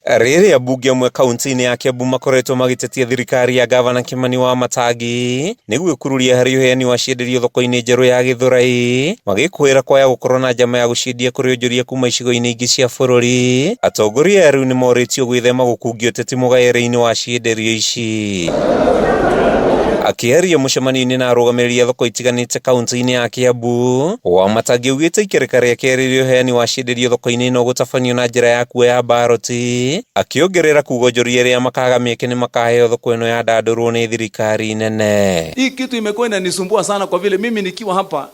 Rĩrĩ ambunge amwe kaunti-inĩ ya Kiambu makoretwo magĩtetia thirikari ya Gavana Kimani Wamatangi nĩ gwĩkururia harĩ ũheani wa cienderio thoko-inĩ njerũ ya Gĩthũrai, magĩkũĩra kwaya gũkorwo na njama ya gũciendia kũrĩ onjoria kuma icigo-inĩ ingĩ cia bũrũri. Atongoria aya rĩu nĩmorĩtio gwĩthema gũkungia ũteti mũgaĩre-inĩ wa cienderio ici. Akĩaria mũcemanio-inĩ na arũgamĩrĩri a thoko itiganĩte kaunti-inĩ ya Kiambu, Wamatangi augĩte ikereka rĩa kerĩ rĩa ũheani wa cienderio thoko-inĩ ĩno gũtabanio na njĩra ya kuoya mbaroti, akĩongerera kuga onjoria arĩa makaga mĩeke nĩ makaheo thoko ĩno yandandũrwo nĩ thirikari nene. Hii kitu imekuwa inanisumbua sana kwa vile mimi nikiwa hapa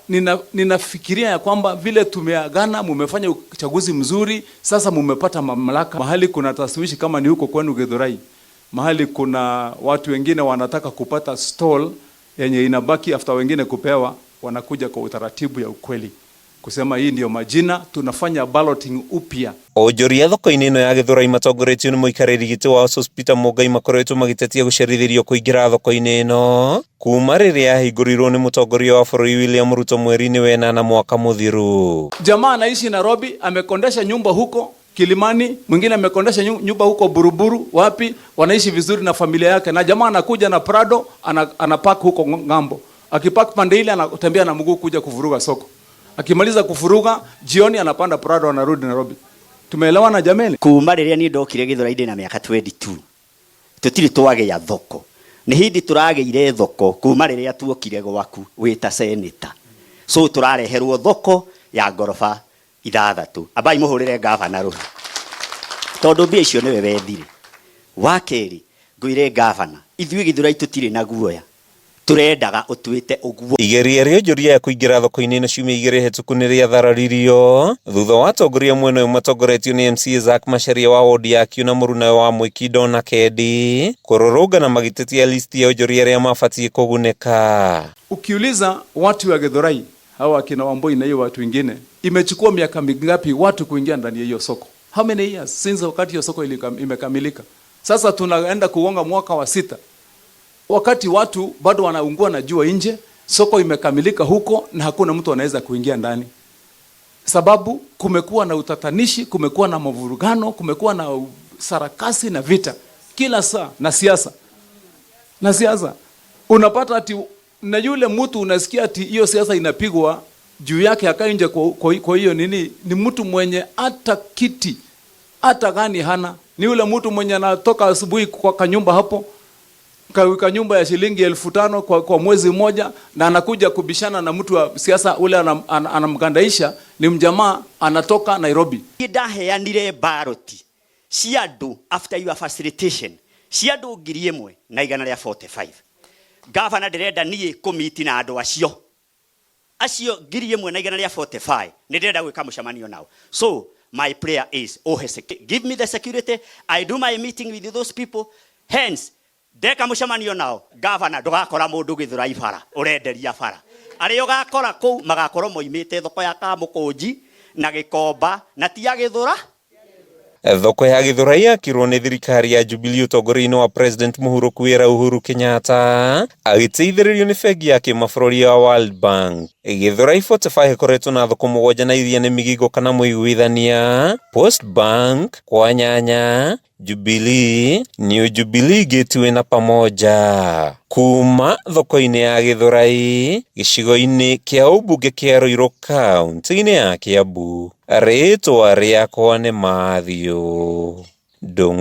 ninafikiria ya kwamba vile tumeagana, mumefanya uchaguzi mzuri, sasa mumepata mamlaka. Mahali kuna taswishi kama ni huko kwenu Githurai, mahali kuna watu wengine wanataka kupata stall yenye inabaki after wengine kupewa, wanakuja kwa utaratibu ya ukweli kusema hii ndio majina, tunafanya balloting upya. Onjoria thoko-inĩ ĩno ya Gĩthũrai matongoretio nĩ mũikarĩri gĩtĩ wa Sospeter Mũngai makoretwo magĩtetia gũcerithĩrio kũingĩra thoko-inĩ ĩno kuma rĩrĩa yahingũrirwo nĩ mũtongoria wa bũrũri William Ruto mweri-inĩ wa ĩnana mwaka mũthiru. Jamaa anaishi Nairobi, amekondesha nyumba huko Kilimani, mwingine amekondesha nyumba huko Buruburu, wapi, wanaishi vizuri na familia yake, na jamaa anakuja na Prado anapark huko ng'ambo. Akipark pande ile anatembea na mguu kuja kuvuruga soko. Akimaliza kufuruga jioni anapanda Prado anarudi Nairobi. Tumeelewana jameni? Kuma rĩrĩa niĩ ndokire Gĩthũrai ndĩ na mĩaka 22 tũtirĩ twagĩa thoko. Nĩ hĩndĩ tũragĩire thoko kuma rĩrĩa tuokire gwaku wĩ ta senator. So tũrareherwo thoko ya ngoroba ithathatũ. Ambai mũhũrĩre gavana rũhĩ tondũ mbia icio nĩwe wethire. Wa kerĩ ngwĩre gavana, ithuĩ Gĩthũrai tũtirĩ na guoya, tũrendaga ũtwĩte ũguo. Igeria rĩa onjoria ya kũingĩra thoko-inĩ ĩno ciumia igĩrĩ hĩtũku nĩ rĩathararirio thutha wa atongoria mwena ũyũ matongoretio nĩ MCA Zack Macharia wa wodi ya Kiu na mũrunawe wa Mwĩkindo na Kendi kũrũrũngana magĩtetia listi ya onjoria arĩa mabatiĩ kũgunĩka. Ukiuliza watu wa Githurai hawa akina Wambui na hiyo watu wengine, imechukua miaka mingapi watu kuingia ndani ya hiyo soko? How many years since wakati hiyo soko imekamilika? Sasa tunaenda kugonga mwaka wa 6, wakati watu bado wanaungua na jua nje, soko imekamilika huko na hakuna mtu anaweza kuingia ndani. Sababu kumekuwa na utatanishi, kumekuwa na mavurugano, kumekuwa na sarakasi na vita kila saa na siasa. Na siasa unapata ati na yule mtu unasikia ati hiyo siasa inapigwa juu yake akae nje kwa hiyo nini, ni mtu mwenye hata kiti hata gani hana. Ni yule mtu mwenye anatoka asubuhi kwa kanyumba hapo, kanyumba ya shilingi 5,000 kwa mwezi mmoja, na anakuja kubishana na mtu wa siasa ule anamgandaisha, ni mjamaa anatoka Nairobi. Ndaheanire baroti cia andũ after your facilitation cia andũ ngiri ĩmwe na igana rĩa 45. Gavana ndĩrenda niĩ kũmiti na andũ acio acio ngiri ĩmwe na igana rĩa 45, nĩ ndĩrenda gwĩka mũcemanio nao. So my prayer is, oh, give me the security, I do my meeting with those people. Hence ndeka mũcemanio nao, gavana ndũgakora mũndũ Gĩthũrai bara ũrenderia bara, arĩa ũgakora kũu magakorwo moimĩte thoko ya Kamũkũnji na Gĩkomba na ti ya Gĩthũra. Thoko ya Gĩthũrai yakirwo nĩ thirikari ya Jubilee ũtongoria-inĩ wa President Mũhurũku wĩra Uhuru Kenyatta agĩteithĩrĩrio nĩ bengi ya kĩmabũrũri ya World Bank. Gĩthũrai 45 ĩkoretwo na thoko mũgwanja na iria nĩ Migingo kana Mũiguithania, Post Bank, kwa Nyanya, Jubilee, New Jubilee, Gateway na Pamoja. Kuma thoko-inĩ ya Gĩthũrai gĩcigo-inĩ kĩa ũmbunge kĩa Ruiru kaunti-inĩ ya Kiambu, rĩtwa rĩakwa nĩ Matthew.